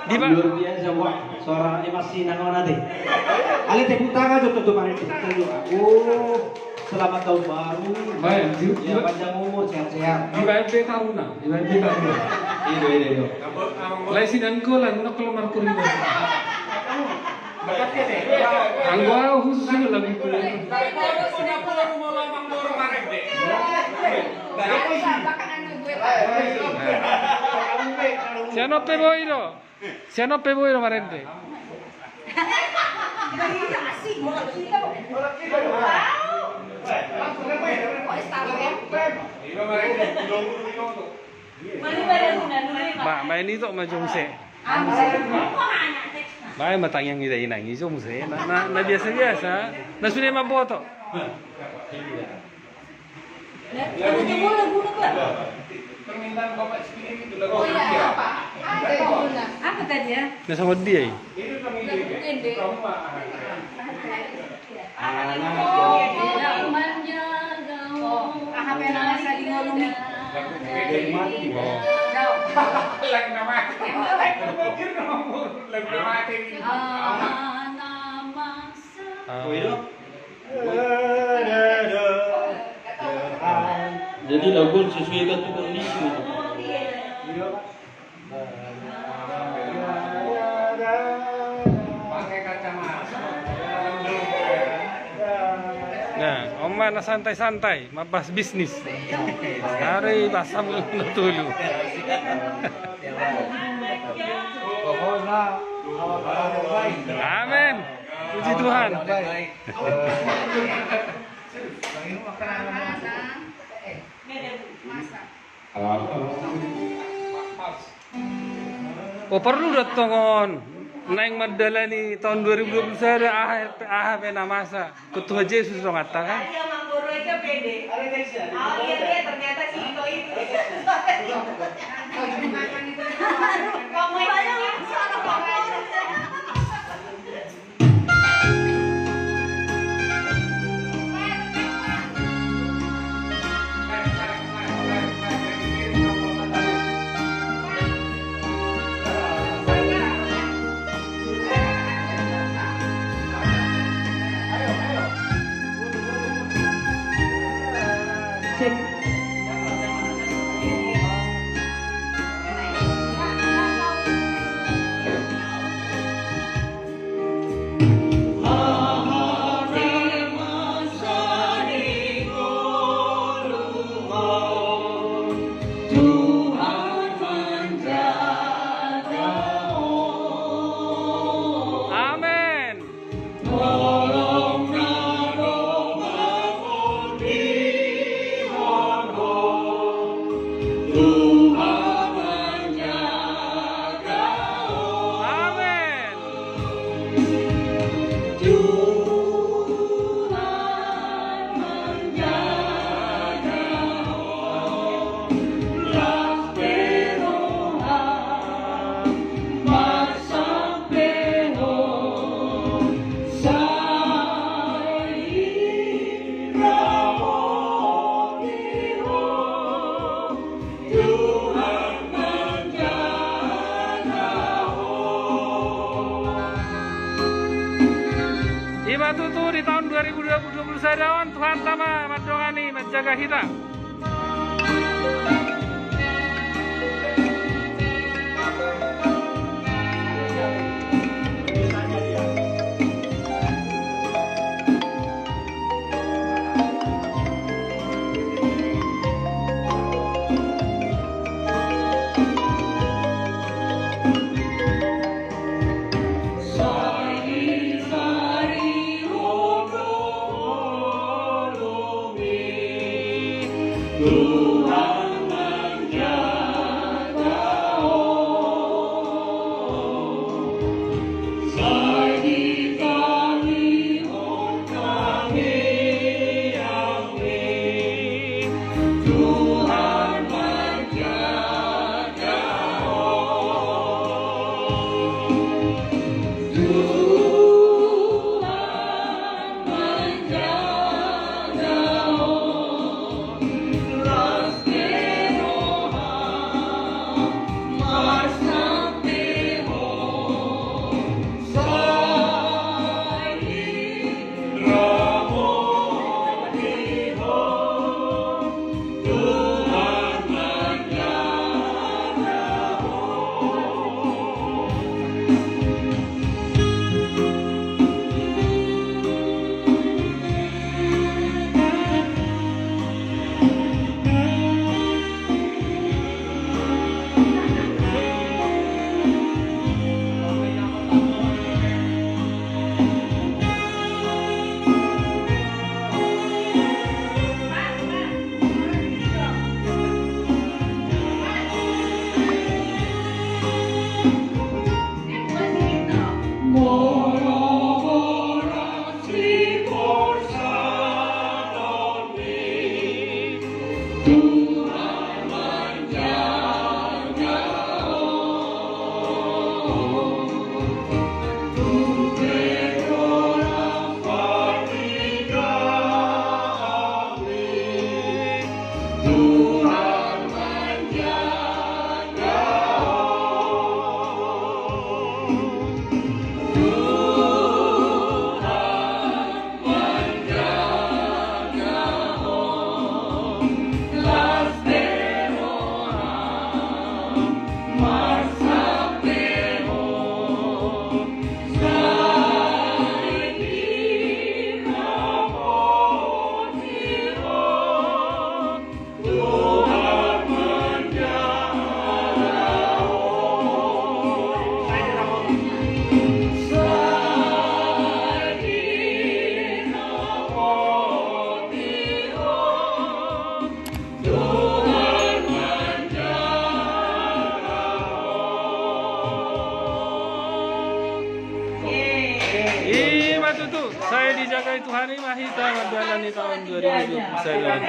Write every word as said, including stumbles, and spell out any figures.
Di ba- Luar biasa, wah, seorang Emas Sinang on ate. Ale tepuk tangan jo tu marende. Oh, selamat tahun baru. Baik, di, ya, di, panjang umur, sehat-sehat. Dibaen pe taruna, dibaen pe taruna. Ido, ido, ido. Lae Sinang ko, lae Sinang ko, lae Sinang ko. Anggo au khusus lagu. Sian on pe boi do. Sian on pe boi do marende. Ba, baen i tok ma jo muse. Baen ma tangiang ida inang i jo muse. Na, na, na biasa-biasa. Na sude mamboto. Lagu jomolo guna, Pak. Permintaan Bapak sendiri itu lagu. Oh iya, apa? Apa judulnya? Apa tadi ya? Na songon dia i. Lagu pendek. Anak. Oh, aha pe nama sa di ngolumi? Lagu pendek. Lagu nama. Lagu nama. Ah. Jadi lagu sesuai dengan kondisi. Nah, on ma na santai-santai, mambahas bisnis. Ari bahasa belum tolu. Amin. Puji Tuhan. Oh, perlu do tongon naeng mandalani tahun dua ribu dua puluh sada, aha, aha pe na masa. Ketua Jesus dong atta kan? Amen. Amen. Ima tutu di tahun dua ribu dua puluh sada on Tuhanta ma mandongani, manjaga hita. Sai dijagai Tuhan i ma hita mardalan di taon dua ribu dua puluh satu on.